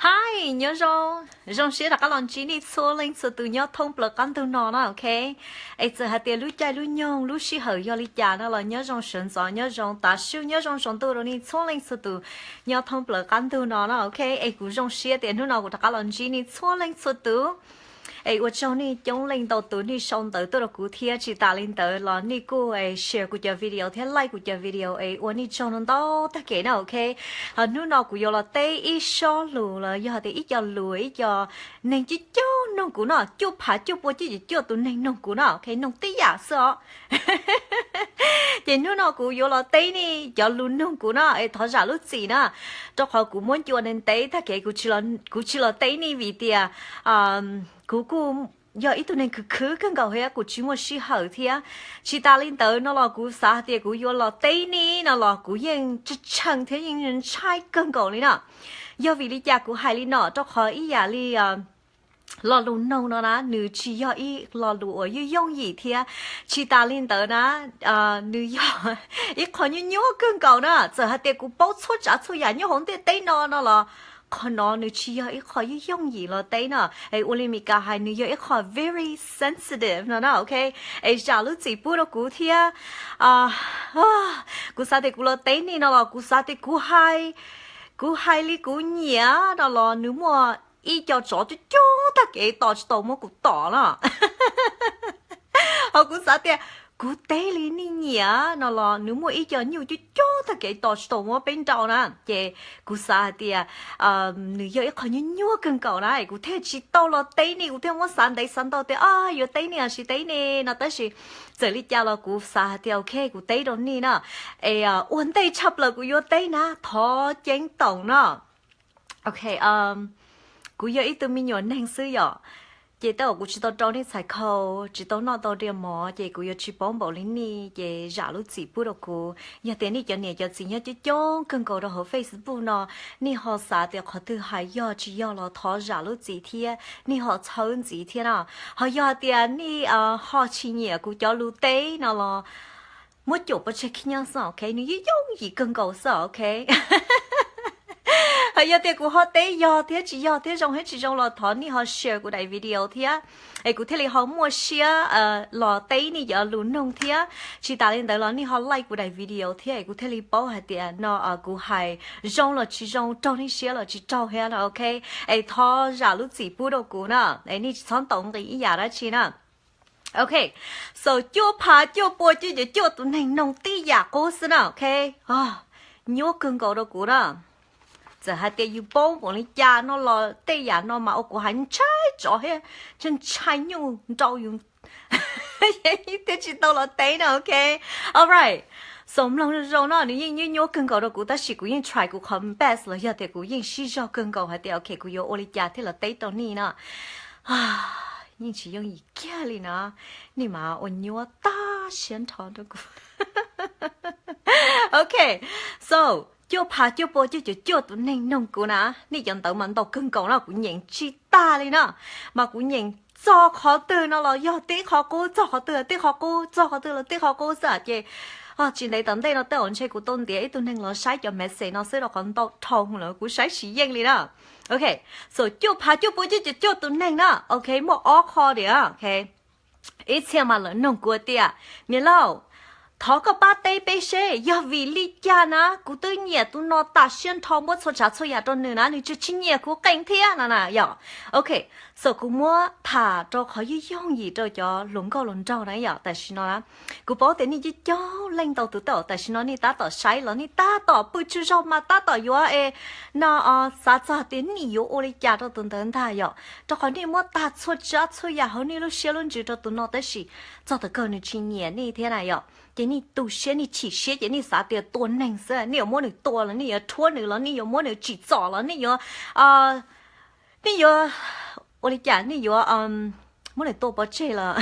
Hi, nyob zoo, zoo siab rov qab los ntsib nej txhua leej txhua tus nyob thoob plaws qab ntug no na, ok. Es txawm hais tias lub caij lub nyoog lub sij hawm yog li cas no los nyob zoo sawv ntxov nyob zoo tav su nyob zoo saum ntuj rau nej txhua leej txhua tus nyob thoob plaws qab ntug no na, ok. Es kuv zoo siab tias hnub no kuv rov qab los ntsib nej txhua leej txhua tus. Es ua tsaug nej coob leej ntau tus nej sau ntawv tuaj rau kuv thiab tsis tas li ntawd los nej kuj share kuv cov video thiab like kuv cov video es ua nej tsaug ntau ntau tag kev na, ok. Ho hnub no kuv yuav los teb ib sob lus los yog tias ib co lus ib co neeg coob coob noog kuv no, cuaj phav cuaj pua cuaj caum cuaj tus neeg noog kuv no, ok, noog tib yam xwb os. Ces hnub no kuv yuav los teb nej cov lus noog kuv no es thov zam lub txim na, rau qhov kuv muab ncua ntev ntev tag kev kuv tsis los teb nej vim tias kuv kuj yog ib tug neeg khwv khwv kawg nkaus thiab kuv tsis muaj sij hawm thiab. Tsis tas li ntawd no los kuv xav hais tias kuv yuav los teb nej no los kuv yeej tshee tshee thiab yeej ntshai kawg nkaus li na. Yog vim li cas kuv hais li no? Rau qhov ib yam li lo lus noog no na nws tsis yog ib lo lus uas yooj yooj yim thiab. Tsis tas li ntawd na nws yog ib qho nyuaj nyuaj kawg nkaus na. Txawm hais tias kuv paub txhua tsav txhua yam nyob hauv ntiaj teb no no los qhov no nws tsis yog ib qho yooj yooj yim los teb na. Es ua li Mis Kas hais nws yog ib qho very sensitive no na, ok. Es zam lub txim pub rau kuv thiab. Kuv xav tias kuv los teb nej no los kuv xav tias kuv hais, kuv hais li kuv nyiam no los nws muaj ib co tsov coob coob tag kev tos tsis tau muab kuv tom na. Ho kuv xav tias kuv teb li nej nyiam no los nws muaj ib co nyuj coob coob tag kev tos tsis tau muab peb nrau na. Ces kuv xav hais tias nws yog ib qho nyuaj nyuaj kawg nkaus na es kuv thiaj tsis tau los teb nej, kuv thiaj muab xav ntev xav ntau tias o yuav teb nej los tsis teb nej no tab sis txawm li cas los kuv xav hais tias ok kuv teb rau nej na. Es ua ntej tshaj plaws kuv yuav teb na thov ceeb toom no. Ok, kuv yog ib tug me nyuam neeg xwb yom, ces tej zaum kuv tsis tau rau nej txhais khau, tsis tau noj tau riam mov ces kuv yuav tsis paub npaum li nej ces zam lub txim pub rau kuv. Yog tias nej cov niam cov txiv nyob coob coob kawg nkaus rau hauv Facebook no, nej ho xav tias qhov twg hais yog tsis yog los thov zam lub txim thiab nej ho txhawb ntxiv thiab no. Ho yog hais tias nej ho tsis nyiam kuv cov lus teb no los muab cuam pov tseg khib nyob xwb, ok, nws yooj yooj yim kawg nkaus xwb, ok. Ho yog tias kuv ho teb yog thiab tsis yog thiab zoo thiab tsis zoo los thov nej ho share kuv daim video thiab es kuv thiaj li ho muaj siab los teb nej cov lus noog thiab. Tsis tas li ntawd los nej ho like kuv daim video thiab es kuv thiaj li paub hais tias no kuv hais zoo los tsis zoo, raug nej siab los tsis raug thiab no, ok. Es thov zam lub txim pub rau kuv na, es nej tsis txhob ntaus nqi ib yam dab tsi na. Ok, so cuaj phav cuaj pua cuaj caum cuaj tus neeg noog tib yam qub xwb na, ok. Nyuaj kawg nkaus rau kuv na. Txawm hais tias yus paub npaum li cas no los tej yam no mas ua kuv hais ntshai tsov thiab ntshai nyuj nrau yus thiab tsis tau los teb na, ok. Alright, so mloog zoo no nws yeej nyuaj nyuaj kawg nkaus rau kuv tab sis kuv yeej try kuv qhov best los yog tias kuv yeej sib zog kawg nkaus hais tias ok kuv yuav ua li cas thiaj los teb rau nej na. Yeej tsis yooj yim kiag li na, nej mas ua nyuaj tag siab nrho rau kuv. Ok, so cuaj phav cuaj pua cuaj caum cuaj tus neeg noog kuv na, nej cov ntawv mas ntau kawg nkaus no kuv nyeem tsis tag li na. Mas kuv nyeem txog qhov twg no los yog tib qhov qub, txog qhov twg los tib qhov qub, txog qhov twg los tib qhov qub xwb ces tsis ntev tom ntej no tej zaum ntshe kuv tau ntiav ib tug neeg los saib cov message no xwb rau qhov ntau dhau lawm kuv saib tsis yeej li na. Ok, so cuaj phav cuaj pua cuaj caum cuaj tus neeg na, ok, muaj ob qho diam, ok. Ib txhia mas lawv noog kuv tias, niam laus, thov koj pab teb peb seb yog vim li cas na kuv twb nyiam tus no tas siab nrho muab txhua tsav txhua yam rau nws na nws tsis tsis nyiam kuv qees thiab no na yom. Ok, so kuv muab tham rau qhov yooj yooj yim rau cov hluas nkauj hluas nraug na yom. Tam sim no na kuv paub tias nej coob coob leej ntau tus tej zaum tam sim no nej tab tom saib los nej tab tom pw tsaug zog mas tab tom yuav es no xav txog tias nej yuav ua li cas rau tus ntawd ntag yom, rau qhov nej muab tag txhua tsav txhua yam hauv nej lub siab lub ntsws rau tus no tab sis txog thaum kawg nws tsis nyiam nej thiab na yom. Ces nej tu siab nej chim siab ces nej xav tias tua neeg xwb, nej yuav muab nws tua los nej yuav rhuab nws los nej yuav muab nws tsim txom los nej yuav, nej yuav ua li cas, nej yuav muab nws tua pov tseg los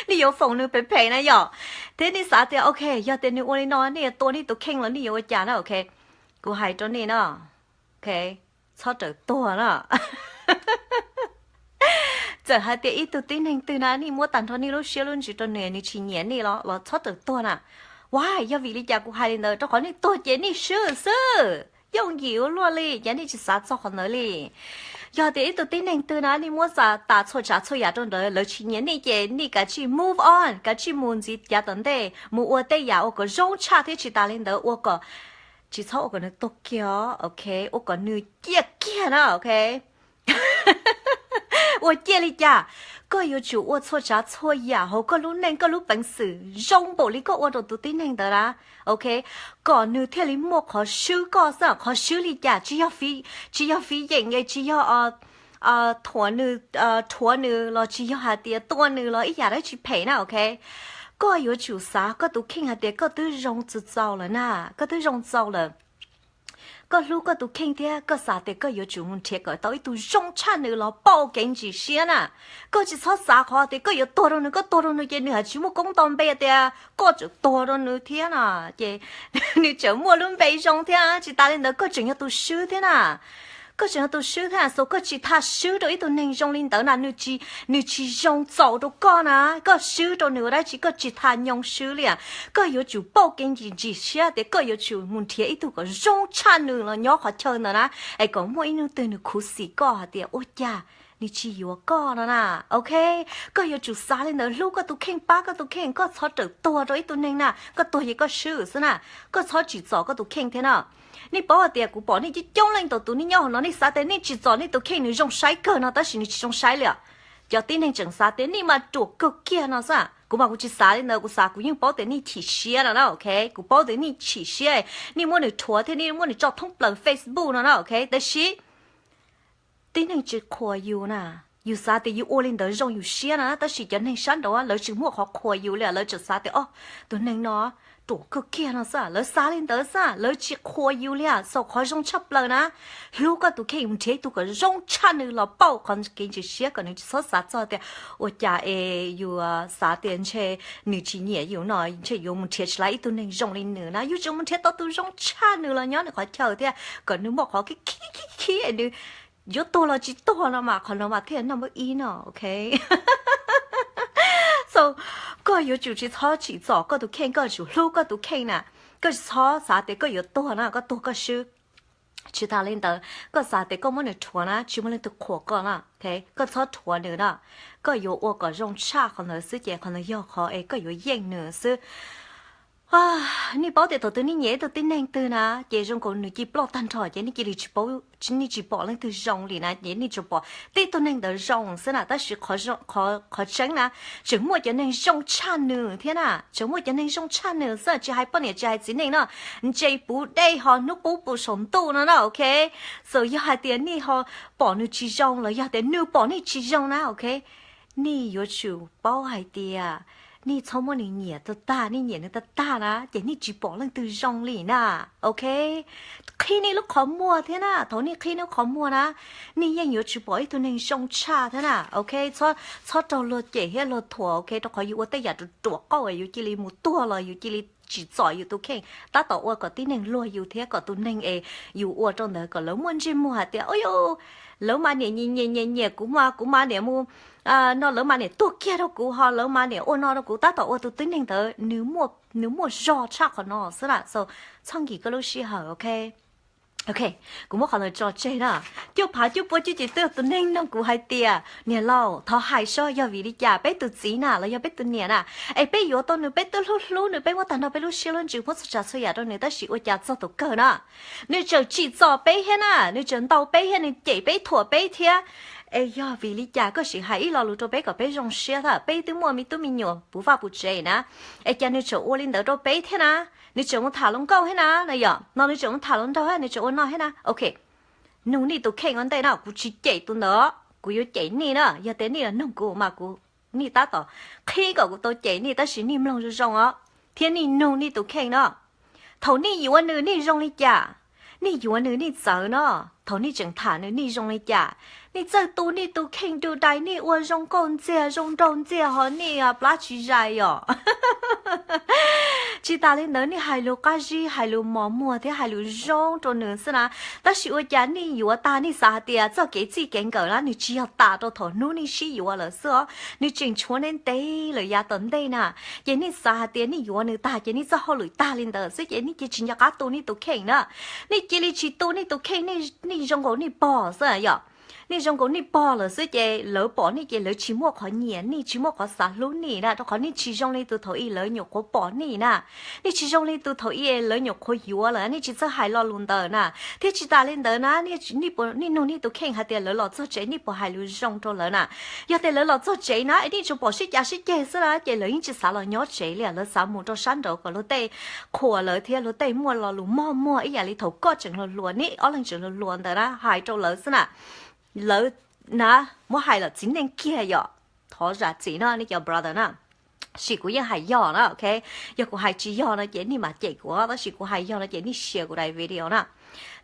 nej yuav foom nws phem phem na yom. Thiab nej xav tias ok yog tias nws ua li no nej yuav tua nej tus kheej los nej yuav ua cas na, ok. Kuv hais rau nej no, ok, txhob rawm tuag na. Txawm hais tias ib tug tib neeg twg na nej muab tag nrho nej lub siab lub ntsws rau nws nws tsis nyiam nej los los txhob rawm tuag na. Ua yog vim li cas kuv hais li ntawd? Rau qhov nej tuag ces nej swb xwb. yooj yim ua luaj li, ces nej tsis xav txog qhov ntawd li. Yog tias ib tug tib neeg twg na nej muab xav tas txhua tsav txhua yam rau ntawd, lawv tsis nyiam nej ces nej kav tsij move on, kav tsij mus ntxiv yav tom ntej, mus ua tej yam ua kom zoo tshaj thiab tsis tas li ntawd ua kom, tsis txhob ua kom nws tuag kiag os, ok, ua kom nws ciaj kiag na, ok. Ua ciaj li cas? Koj yuav tsum ua txhua tsav txhua yam hauv koj lub neej, koj lub peev xwm zoo npaum li koj ua rau tus tib neeg ntawd na, ok, kom nws thiaj li muaj qhov swb koj xwb. Qhov swb li cas? Tsis yog fiv, tsis yog fiv yeem, tsis yog thuam nws, rhuav nws los tsis yog hais tias tua nws los ib yam dab tsi phem na, ok. Koj yuav tsum xav koj tus kheej hais tias koj twb zoo txaus txaus lawm na, koj twb zoo txaus lawm. Koj hlub koj tus kheej thiab koj xav tias koj yuav tsum mus nrhiav kom tau ib tug zoo tshaj nws los pauj kev ntsim siab na. Koj tsis txhob xav qhov tias koj yuav tuag rau nws, koj tuag rau nws ces nws haj tsis muaj koob nto npe tias koj tseem tuag rau nws thiab no, ces nws tseem muaj lub npe zoo thiab. Tsis tas li ntawd koj tseem yog tus swb thiab na. Koj tseem yog tus swb thiab, xav koj tsis tham swb rau ib tug neeg zoo li ntawd na, nws tsis zoo txaus rau koj na. Koj swb rau nws ua dab tsi? Koj tsis tham nyoo swb li. Koj yuav tsum pauj kev ntsim siab tias koj yuav tsum mus nrhiav ib tug kom zoo tshaj nws los nyob qhov chaw ntawd na, es kom muaj ib hnub twg nws khuv xim koj hais tias ua cas nws tsis yuav koj no na, ok. Koj yuav tsum xav li ntawd, hlub koj tus kheej, pab koj tus kheej, koj txhob rawm tuag rau ib tug neeg na, koj tuag ces koj swb xwb na. Koj txhob tsim txom koj tus kheej thiab no. Nej paub hais tias kuv pom nej coob coob leej ntau tus nej nyob hauv no nej xav tias nej tsim txom nej tus kheej nws zoo saib kawg no tab sis nws tsis zoo saib li os. Cov tib neeg tseem xav tias nej mas ruam kawg kiag no xwb. Kuv mas kuv tsis xav li ntawd, kuv xav kuv yeej paub tias nej chim siab no na, ok. Kuv paub tias nej chim siab, nej muab nws rhuav thiab nej muab nws tso thoob plaws Facebook no na, ok. Tab sis tib neeg tsis qhuas yus na, yus xav tias yus ua li ntawd zoo yus siab na, tab sis cov neeg sab nraud lawv tsis muaj qhov qhuas yus li, lawv tseem xav tias o, tus neeg no ruam kawg kiag no xwb, lawv xav li ntawd xwb, lawv tsis qhuas yus li. Xav qhov zoo tshaj plaws na, hlub koj tus kheej, mus nrhiav ib tug kom zoo tshaj nws los pauj qhov kev ntsim siab kom nws tsis txhob xav txog tias ua cas es yus xav tias ntshe nws tsis nyiam yus no, ntshe yuav mus nrhiav tsis tau ib tug neeg zoo li nws na. Yus tseem mus nrhiav tau tus zoo tshaj nws los nyob nws qhov chaw thiab kom nws muaj qhov khib khib khib nws yuav tuag los tsis tuag no mas qhov no mas thiaj naj npawb ib no, ok. So, koj yuav tsum tsis txhob tsim txom koj tus kheej, koj yuav tsum hlub koj tus kheej na. Koj tsis txhob xav tias koj yuav tuag na, koj tuag koj swb. Tsis tas li ntawd, koj xav tias koj muab nws rhuav na, tsis muaj leej twg qhuas koj na, ok. Koj txhob rhuav nws na. Koj yuav ua kom zoo tshaj qhov ntawd xwb ces qhov ntawd yog qhov es koj yuav yeej nws xwb. Nej paub tias thaum twg nej nyiam ib tug tib neeg twg na, ces zoo nkaus nws cia li ploj tag nrho ces nej cia li tsis paub, nej tsis pom leej twg zoo li na, ces nej tsuas pom tib tug neeg ntawd zoo xwb na, tab sis qhov tseeb na, tseem muaj cov neeg zoo tshaj nws thiab na, tseem muaj cov neeg zoo tshaj nws xwb, tsis hais poj niam tsis hais txiv neej no, ntses puv dej ho hnub qub puv saum ntuj no na, ok. So yog hais tias nej ho pom nws tsis zoo los yog tias nws pom nej tsis zoo na, ok, nej yuav tsum paub hais tias nej txhob muab nws nyiam tag tag, nej nyiam nws tag tag na ces nej tsis pom leej twg zoo li na, ok. Qhib nej lub qhov muag thiab na, thaum nej qhib nej lub qhov muag na, nej yeej yuav tsis pom ib tug neeg zoo tshaj thiab na, ok. Txhob raug luag cem thiab luag thuam, ok, rau qhov yus ua tej yam ruam ruam qauj yus cia li mus tuag los yus cia li tsim txom yus tus kheej, tab tom ua kom tib neeg luag yus thiab kom tus neeg es yus ua rau ntawd kom lawv muaj ntsej muag hais tias, o, lawv mas niam nyiam nyiam nyiam kuv mas kuv mas niam mus no, lawv mas niam tuag kiag rau kuv ho lawv mas niam ua no rau kuv, tab tom ua tus tib neeg ntawd nws muaj zog tshaj qhov no xwb na. So txhob nkim koj lub sij hawm, ok. Ok, kuv muab qhov ntawd tso tseg na. Cuaj phav cuaj pua cuaj caum twb tus neeg nug kuv hais tias, niam laus, thov hais seb yog vim li cas peb tus txiv na los yog peb tus niam na, es peb yuav tau nws, peb twb hlub hlub nws, peb muab tag nrho peb lub siab lub ntsws muab txhua tsav txhua yam rau nws, tab sis ua cas txog thaum kawg na nws tseem tsim txom peb thiab na, nws tseem ntaus peb thiab, nws cem peb thuam peb thiab. Es yog vim li cas? Koj sim hais ib lo lus rau peb kom peb zoo siab thiab. Peb twb muaj me tub me nyuam puv vaj puv tsev na, es cas nws tseem ua li ntawd rau peb thiab na? Nws tseem mus tham hluas nkauj thiab na, no yom, no nws tseem mus tham hluas nraug thiab, nws tseem ua no thiab na. Ok, nug nej tus kheej ua ntej na, kuv tsis cem tus ntawd, kuv yuav cem nej na. Yog tias nej los nug kuv mas kuv, nej tab tom qhib kom kuv tau cem nej, tab sis nej mloog zoo zoo os, thiab nej nug nej tus kheej no. Thaum nej yuav nws nej zoo li cas? Nej yuav nws nej txawv no. Thaum nej tseem tham nws nej zoo li cas? Nej txawj tu nej tus kheej du dais, nej ua zoo nkauj ntxiag zoo nraug ntxiag ho nej plab tsis zais os. Tsis tas li ntawd nej hais lus qab zib, hais lus mos muag thiab hais lus zoo rau nws xwb na. Tab sis ua cas nej yuav tag nej xav hais tias txoj kev txij kev nkawm na nws tsis yog tas rau thaum hnub nej sib yuav lawm xwb os, nws tseem tshuav ntev ntev lawm yav tom ntej na. Ces nej xav hais tias nej yuav nws tag ces nej txoj hauj lwm tag li ntawd xwb ces nej cia tsis nco qab tu nej tus kheej na. Nej cia li tsis tu nej tus kheej, nej zoo nkaus nej pog xwb yom. Nej zoo nkaus nej pog lawm xwb ces lawv pom nej ces lawv tsis muaj qhov nyiam nej, tsis muaj qhov xav hlub nej na, rau qhov nej tsis zoo li tus thaum ub lawv nyuam qhuav pom nej na. Nej tsis zoo li tus thaum ub lawv nyuam qhuav yuav lawm, nej tsis txawj hais lo lus ntawd na. Thiab tsis tas li ntawd na, nej nug nej tus kheej hais tias lawv los txog tsev nej puas hais lus zoo rau lawv na. Yog tias lawv los txog tsev na es nej tsuas pom sib cav sib ceg xwb na ces lawv yeej tsis xav los nyob tsev li, lawv xav mus rau sab nraud kom luag tej qhuas lawv thiab luag tej muaj lo lus mos muag ib yam li thaum koj tseem hluas hluas, nej ob leeg tseem hluas hluas ntawd na, hais rau lawv xwb na. Lawv na, muab hais los txiv neej kiag yom. Thov zam txim no nej cov brother na, sim kuv yeej hais yog na, ok. Yog kuv hais tsis yog no ces nej mam cem kuv, tab sis kuv hais yog no ces nej share kuv daim video na.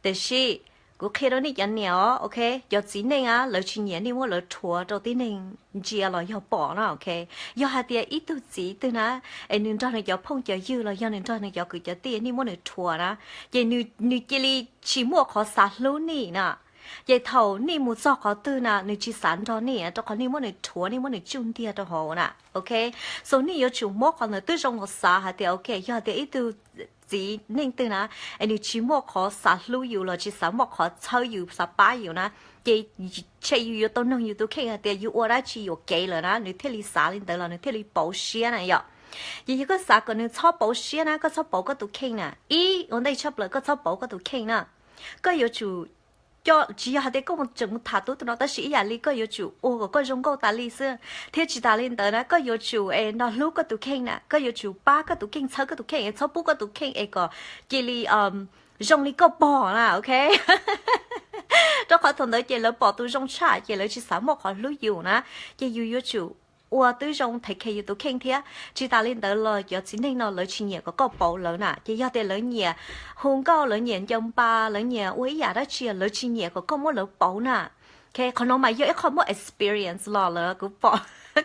Tiam sis kuv qhia rau nej cov niam os, ok, cov txiv neej a lawv tsis nyiam nej muab lawv rhuav rau tib neeg ntsia los yog pom na, ok. Yog hais tias ib tug txiv twg na, es nws nrog nws cov phooj cov ywg los yog nws nrog nws cov kwv cov tij nej muab nws rhuav na, ces nws cia li tsis muaj qhov xav hlub nej na. Ces thaum nej mus txog qhov twg na nws tsis xav nrog nej, rau qhov nej muab nws rhuav, nej muab nws tsuj ntiag rau hauv na, ok. So nej yuav tsum muab qhov ntawd twb zoo los xav hais tias ok, yog tias ib tug txiv neej twg na, es nws tsis muaj qhov xav hlub yus los tsis xav muaj qhov txhawb yus xav pab yus na, ces tshe yus yuav tau noog yus tus kheej hais tias yus ua dab tsi yuam kev lawm na nws thiaj li xav li ntawd los nws thiaj li pauv siab na yom. Ces yog koj xav kom nws txhob pauv siab na, koj txhob pauv koj tus kheej na. Ib, ua ntej tshaj plaws koj txhob pauv koj tus kheej na. Koj yuav tsum, tsis yog hais tias koj tseem mus tham tub tus no, tab sis ib yam li koj yuav tsum ua kom koj zoo nkauj tas li xwb. Thiab tsis tas li ntawd na, koj yuav tsum es nrog hlub koj tus kheej na, koj yuav tsum pab koj tus kheej, txhawb koj tus kheej, txhob pub koj tus kheej es kom cia li zoo li koj pog na, ok. Rau qhov thaum ntawd ces lawv pom tus zoo tshaj ces lawv tsis xav muaj qhov hlub yus na, ces yus yuav tsum ua twb zoo thev khe yus tus kheej thiab. Tsis tas li ntawd los cov txiv neej no lawv tsis nyiam kom koj pauv lawv na, ces yog tias lawv nyiam hu nkauj, lawv nyiam ncaws npas, lawv nyiam ua ib yam dab tsi, lawv tsis nyiam kom koj muab lawv pauv na. Ok, qhov no mas yog ib qho muaj experience los lawm kuv pom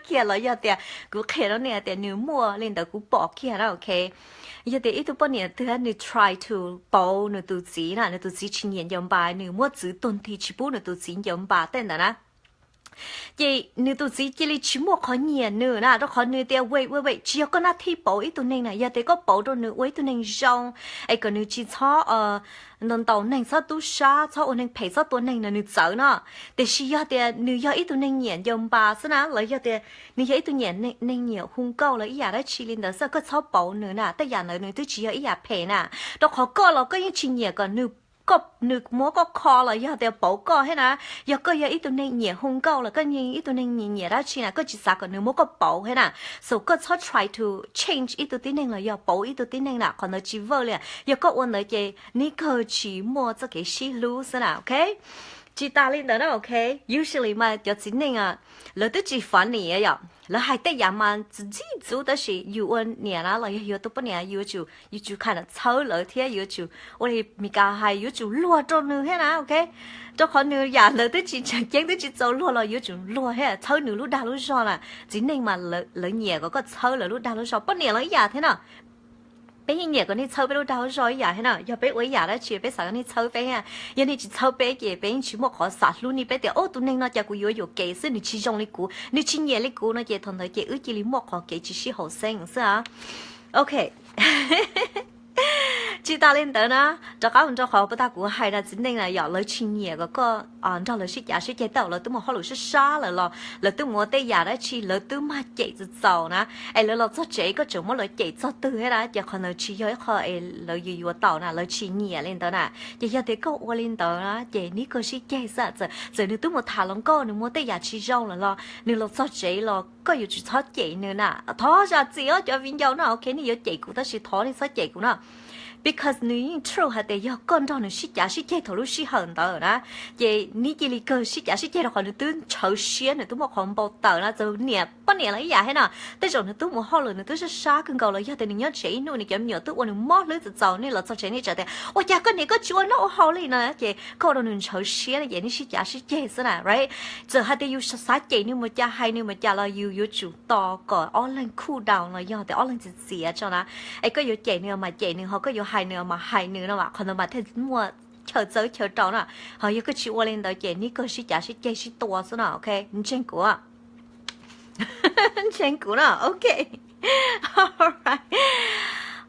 kiag los yog tias kuv qhia rau nej tias nws muaj li ntawd kuv pom kiag na, ok. Yog tias ib tug poj niam twg nws try to pauv nws tus txiv na, nws tus txiv tsis nyiam ncaws npas, nws muab txwv tuag nthi tsis pub nws tus txiv ncaws npas tej ntawd na, ces nws tus txiv cia li tsis muaj qhov nyiam nws na, rau qhov nws tias wait, wait, wait, tsis yog koj naj thij pauv ib tug neeg na, yog tias koj pauv rau nws ua ib tug neeg zoo, es kom nws tsis txhob ntaus neeg, txhob tub sab, txhob ua neeg phem, txhob tua neeg na nws txawv no. Tiam sis yog tias nws yog ib tug neeg nyiam ncaws npas xwb na, los yog tias nws yog ib tug nyiam, neeg nyiam hu nkauj los ib yam dab tsi li ntawd xwb, koj txhob pauv nws na, tej yam ntawd nws twb tsis yog ib yam phem na. Rau qhov koj los koj yeej tsis nyiam kom nws, koj, nws muab koj kho los yog tias pauv koj thiab na. Yog koj yog ib tug neeg nyiam hu nkauj los koj yeej ib tug neeg nyiam, nyiam dab tsi na, koj tsis xav kom nws muab koj pauv thiab na. So koj txhob try to change ib tug tib neeg los yog pauv ib tug tib neeg na, qhov ntawd tsis work li. Yog koj ua ntawd ces neb kawg tsis muaj txoj kev sib hlub xwb na, ok. Tsis tas li ntawd na, ok. Usually mas cov txiv neej lawv twb tsis funny yom, lawv hais tej yam mas ntxim ntxub, tab sis yus ua niam na los yog yus tus poj niam yuav tsum, yuav tsum kind of txhawb lawv thiab yuav tsum ua li Mis Kas hais, yuav tsum luag rau nws thiab na, ok. Rau qhov nws yam ntawd twb tsis tseem ceeb, twb tsis txaus luag los yuav tsum luag thiab txhawb nws lub dag lub zog na. Txiv neej mas lawv nyiam kom koj txhawb lawv lub dag lub zog, poj niam los ib yam thiab na. Peb yeej nyiam kom nej txhawb peb lub dag lub zog ib yam thiab na. Yog peb ua ib yam dab tsi peb xav kom nej txhawb peb thiab. Yog nej tsis txhawb peb ces peb yeej tsis muaj qhov xav hlub nej, peb tias ub tus neeg no cas kuv yuav yuam kev xwb, nws tsis zoo li kuv, nws tsis nyiam li kuv no ces thaum ntawd ces wb cia li muaj qhov kev tsis sib haum xeeb xwb. Ok. Tsis tas li ntawd na, rov qab mus rau qhov puag ta kuv hais na, txiv neej na yom, lawv tsis nyiam kom koj nrog lawv sib cav sib ceg, tej zaum lawv twb mus hauj lwm sab sab lawm los lawv twb mus ua tej yam dab tsi lawv twb mag cem txaus txaus na, es lawv los txog tsev koj tseem muab lawv cem txog twg thiab na, ces qhov ntawd tsis yog ib qho es lawv yuav yuav tau na, lawv tsis nyiam li ntawd na. Ces yog tias koj ua li ntawd na ces neb kawg sib ceg xwb. Txawm nws twb mus tham hluas nkauj, nws muaj tej yam tsis zoo lawm los nws los txog tsev los koj yuav tsum txhob cem nws na. Thov zam txim os cov viv ncaus na, ok, nej yuav cem kuv tab sis thov nej txhob cem kuv na. Because nws yeej true hais tias yog koj nrog nws sib cav sib ceg thaum lub sij hawm ntawd na, ces nws cia li kawg sib cav sib ceg rau qhov nws twb ntshaw siab, nws twb muaj qhov npau taws na. Txawm niam poj niam los ib yam thiab no, tej zaum nws twb mus hauj lwm, nws twb sab sab kawg nkaus los yog tias nws nyob tsev ib hnub nws cov me nyuam twb ua nws mob hlwb txaus txaus, nej los txog tsev nej txawm tias ua cas koj niam koj tsis ua noj ua haus li no, ces koj ua rau nws ntshaw siab na, ces nej sib cav sib ceg xwb na, right? Txawm hais tias yus xav cem nws mus cas hais nws mus cas los yus yuav tsum tos kom ob leeg cool down los yog tias ob leeg txiav txiav tso na. Es koj yuav cem nws mas cem nws, ho koj yuav hais nws mas hais nws no mas qhov ntawd mas thiaj muaj chaw txawb chaw rau na. Ho yog koj tsis ua li ntawd ces nej kawg sib cav sib ceg sib tua xwb no, ok? Ntseeg kuv, ntseeg kuv no, ok?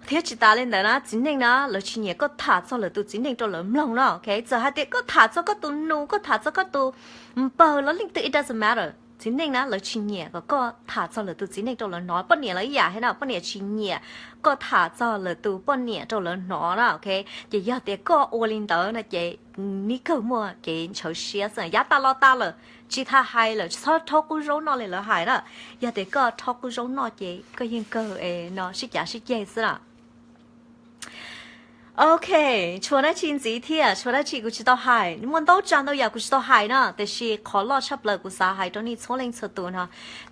Thiab tsis tas li ntawd na, txiv neej na lawv tsis nyiam koj tham txog lawv tus txiv neej rau lawv mloog no, ok? Txawm hais tias koj tham txog koj tus nus, koj tham txog koj tus npawg los leej twg, it doesn't matter. Txiv neej na lawv tsis nyiam kom koj tham txog lawv tus txiv neej rau lawv hnov. Poj niam los ib yam thiab no, poj niam tsis nyiam koj tham txog lawv tus poj niam rau lawv hnov na, ok? Ces yog tias koj ua li ntawd no ces nej kawg muaj kev ntshaw siab xwb. Yav tas los tas lawm, tsis tas hais lawm, txhob rhaub qub zaub noj li lawv hais na. Yog tias koj rhaub qub zaub noj ces koj yeej kawg no sib cav sib ceg xwb na. Ok, tshuav dab tsi ntxiv thiab? Tshuav dab tsi kuv tsis tau hais? Muaj ntau tsav ntau yam kuv tsis tau hais no, tiam sis qhov loj tshaj plaws kuv xav hais rau nej txhua leej txhua tus no,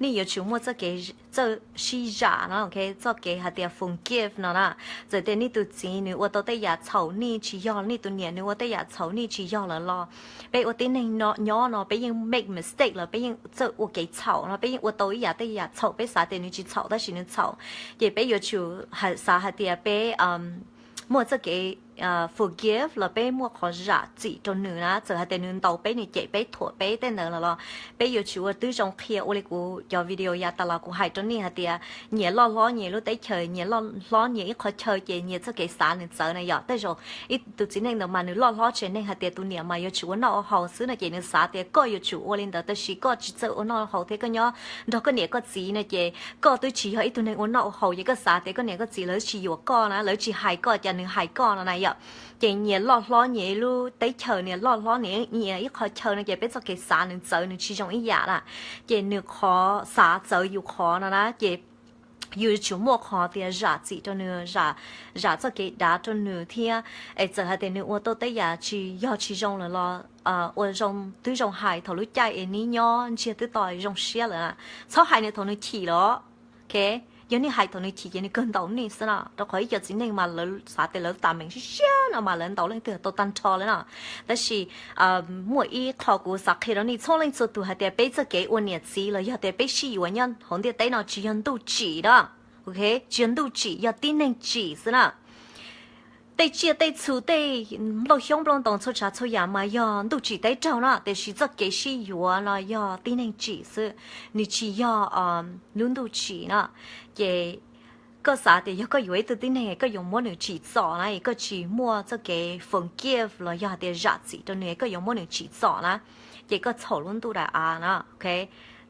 nej yuav tsum muaj txoj kev, txoj sib zam no, ok, txoj kev hais tias forgive no na. Txawm tias nej tus txiv nws ua tau tej yam txhaum nej tsis yog, nej tus niam nws ua tej yam txhaum nej tsis yog lawm los, peb ua tib neeg nyob no peb yeej make mistake los peb yeej txawj ua kev txhaum no, peb yeej ua tau ib yam tej yam txhaum peb xav tias nws tsis txhaum tab sis nws txhaum. Ces peb yuav tsum xav hais tias peb muaj txoj kev forgive los peb muaj qhov zam txim rau nws na. Txawm hais tias nws ntaus peb, nws cem peb, thuam peb tej ntawd los los peb yuav tsum ua tib zoo qhia. Ua li kuv cov video yav tas los kuv hais rau nej hais tias nyias loj hlob nyias lub teb chaws, nyias loj hlob nyias ib qho chaw ces nyias txoj kev xav nws txawv na yom. Tej zaum ib tus txiv neej ntawd mas nws loj hlob tsev neeg hais tias tus niam mas yuav tsum ua noj ua haus xwb no ces nws xav tias koj yuav tsum ua li ntawd tab sis koj tsis txawj ua noj ua haus thiab koj nyob nrog koj niam koj txiv no ces koj twb tsis yog ib tug neeg ua noj ua haus ces koj xav tias koj niam koj txiv lawv tsis yuam koj na, lawv tsis hais koj cas nws hais koj no na yom. Ces nyias loj hlob nyias ib lub teb chaws, nyias loj hlob nyias ib qho chaw no ces peb txoj kev xav nws txawv nws tsis zoo ib yam na. Ces nws qhov xav txawv yus qhov no na ces yus yuav tsum muaj qhov tias zam txim rau nws, zam txoj kev dav rau nws thiab. Es txawm hais tias nws ua tau tej yam tsis yog tsis zoo lawm los ua zoo twb zoo hais thaum lub caij es neb nyob ntsiag twb to zoo siab lawm na. Txhob hais nws thaum nws chim los, ok? Yog nej hais thaum nws chim ces nws kawg ntaus nej xwb no, rau qhov ib co txiv neej mas lawv xav tias lawv tas meem siab siab no mas lawv ntaus leej twg tau tag nrho lawm no. Tab sis muaj ib qho kuv xav qhia rau nej txhua leej txhua tus hais tias peb txoj kev ua niam txiv los yog tias peb sib yuav nyob hauv ntiaj teb no tsis yog ntuj tsim na, ok? Tsis yog ntuj tsim, yog tib neeg tsim xwb na. Tej tsiaj tej txhu tej nplooj xyoob nplooj ntoo txhua tsav txhua yam mas yog ntuj tsim teb raug na, tiam sis txoj kev sib yuav no yog tib neeg tsim xwb, nws tsis yog lub ntuj tsim na. Ces koj xav tias yog koj yuav ib tug tib neeg koj yuav muab nws tsim txom na, koj tsis muaj txoj kev forgive los yog hais tias zam txim rau nws, koj yuav muab nws tsim txom na, ces koj txhaum lub ntuj daim av na, ok?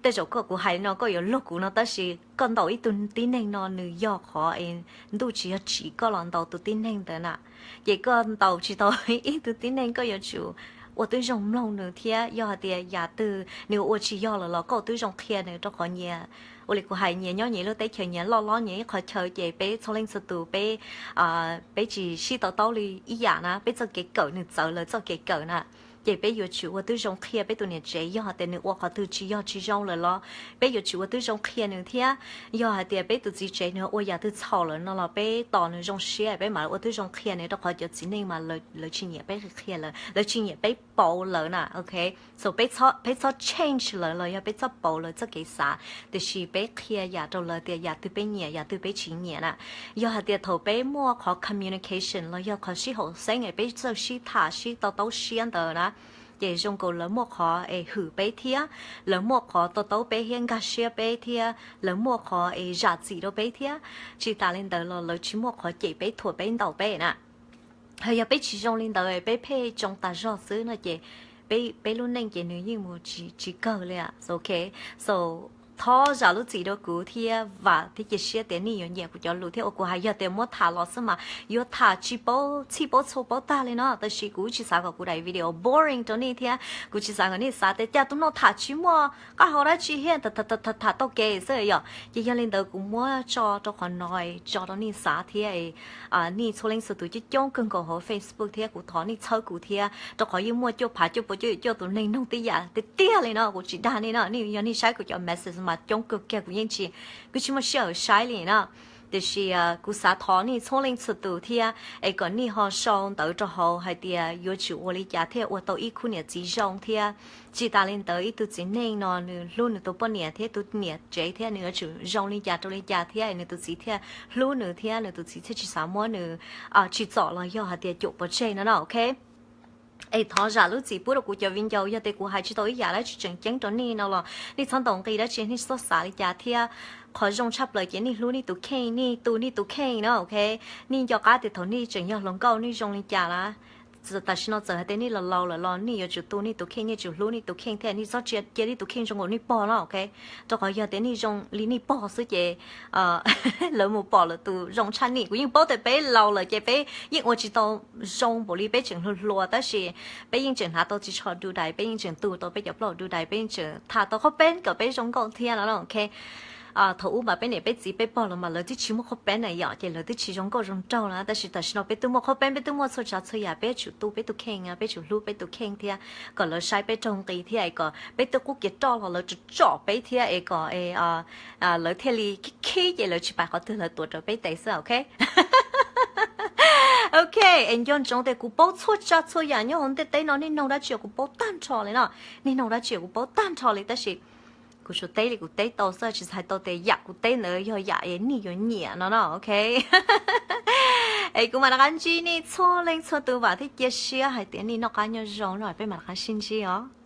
Tej zaum koj, kuv hais no koj yuav luag kuv no tab sis koj ntaus ib tug tib neeg no nws yog qhov ntuj tsis yog tsim koj los ntaus tus tib neeg ntawd na. Ces koj ntaus tsis tau ib tug tib neeg koj yuav tsum ua tib zoo mloog nws thiab yog hais tias yam twg nws ua tsis yog lawm los koj ua tib zoo qhia nws rau qhov nyias, ua li kuv hais nyias nyob nyias lub teb chaws nyias loj hlob nyias ib qho chaw ces peb txhua leej txhua tus peb peb tsis sib to taub li ib yam na, peb txoj kev kawm nws txawv lawv txoj kev kawm na. Ces peb yuav tsum ua tib zoo qhia peb tus niam tsev, yog hais tias nws ua qhov twg tsis yog tsis zoo lawm los peb yuav tsum ua tib zoo qhia nws thiab. Yog hais tias peb tus txiv tsev nws ua yam twg txhaum lawm no los peb tos nws zoo siab peb mam ua tib zoo qhia nws, rau qhov cov txiv neej mas lawv tsis nyiam peb qhia lawv, lawv tsis nyiam peb pauv lawv na, ok? So peb txhob change lawv los yog peb txhob pauv lawv txoj kev xav, tiam sis peb qhia yam rau lawv tias yam twg peb nyiam yam twg peb tsis nyiam na. Yog hais tias thaum peb muaj qhov communication los yog qhov sib haum xeeb es peb txawj sib tham sib to taub siab ntawd na, ces zoo nkaus lawv muaj qhov es hwm peb thiab, lawv muaj qhov to taub peb thiab nkag siab peb thiab, lawv muaj qhov es zam txim rau peb thiab. Tsis tas li ntawd los lawv tsis muaj qhov cem peb thuam peb ntaus peb na. Ho yog peb tsis zoo li ntawd peb pheej tsoo tas zog xwb no ces peb lub neej ces nws yeej mus tsis kawg li, ok? So Thov zam lub txim rau kuv thiab vam thiab cia siab tias nej yuav nyiam kuv cov lus thiab. Uas kuv hais yog tias muab tham los xwb mas yuav tham tsis paub txhij paub txhua paub tag li no, tab sis kuv tsis xav kom kuv daim video boring rau nej thiab kuv tsis xav kom nej xav tias cas tus no tham tsis muaj qab hau dab tsi thiab tham tau kev xwb yom. Ces yog li ntawd kuv muab tso rau qhov no, tso rau nej xav thiab. Nej txhua leej txhua tus coob coob kawg nkaus hauv Facebook thiab kuv thov nej txhawb kuv thiab, rau qhov yeej muaj cuaj phav cuaj puas cuaj yim cuaj tus neeg noog tib yam tiag tiag li no, kuv tsis dag nej no. Nej yog nej saib kuv cov message mas coob kawg kiag, kuv yeej tsis, kuv tsis muaj sij hawm saib li na. Tiam sis kuv xav thov nej txhua leej txhua tus thiab es kom nej ho sau ntawv rau hauv hais tias yuav tsum ua li cas thiaj ua tau ib khub niam txiv zoo thiab. Tsis tas li ntawd ib tug txiv neej no nws hlub nws tus poj niam thiab tus niam tsev thiab nws yuav tsum zoo li cas rau li cas thiab nws tus txiv thiaj hlub nws thiab nws tus txiv thiaj tsis xav muab nws tsim txom los yog hais tias cuam pov tseg no no, ok. Es thov zam lub txim pub rau kuv cov viv ncaus, yog tias kuv hais tsis tau ib yam dab tsi tseem ceeb rau nej no los nej txhob ntaus nqi dab tsi, nej txhob xav li cas thiab. Qhov zoo tshaj plaws ces nej hlub nej tus kheej, nej tu nej tus kheej no, ok. Nej nco qab tias thaum nej tseem yog hluas nkauj nej zoo li cas lawm. Tam sim no txawm hais tias nej los laus lawm los nej yuav tsum tu nej tus kheej, nej tsum hlub nej tus kheej thiab nej txhob cia nej tus kheej zoo nkaus nej pog no, ok. Rau qhov yog tias nej zoo li nej pog xwb ces lawv mus pom lawv tus zoo tshaj nej. Kuv yeej paub tias peb laus lawm ces peb yeej ua tsis tau zoo npaum li peb tseem hluas hluas, tab sis peb yeej tseem hnav tau tsis tsho du dais, peb yeej tseem tu tau peb cov plaub du dais, peb yeej tseem tham tau qhob peb kom peb zoo nkauj thiab no, ok. Thaum ub mas peb niam peb txiv peb pog los mas lawv twb tsis muaj qhob peb na yom, ces lawv twb tsis zoo nkauj zoo nraug na, tab sis tam sim no peb twb muaj qhob peb, peb twb muaj txhua tsav txhua yam, peb tsum tu peb tus kheej, peb tsum hlub peb tus kheej thiab kom lawv saib peb raug nqi thiab es kom peb twb qub kiag roj los lawv tsom tsom peb thiab es kom lawv thiaj li khib khib ces lawv tsis pais qhov twg, lawv tuav rawv peb tes xwb, ok. Ok, es nco ntsoov tias kuv paub txhua tsav txhua yam nyob hauv ntiaj teb no, nej noog dab tsi kuv paub tag nrho li no. Nej noog dab tsi kuv paub tag nrho li, tab sis kuv tsuas teb li kuv teb tau xwb, tsis hais tau tias yam kuv teb ntawd yog yam es nej yuav nyiam no no, ok. Es kuv mam rov qab ntsib nej txhua leej txhua tus, vam thiab cia siab hais tias nej noj qab nyob zoo no, peb mam rov qab sib ntsib os.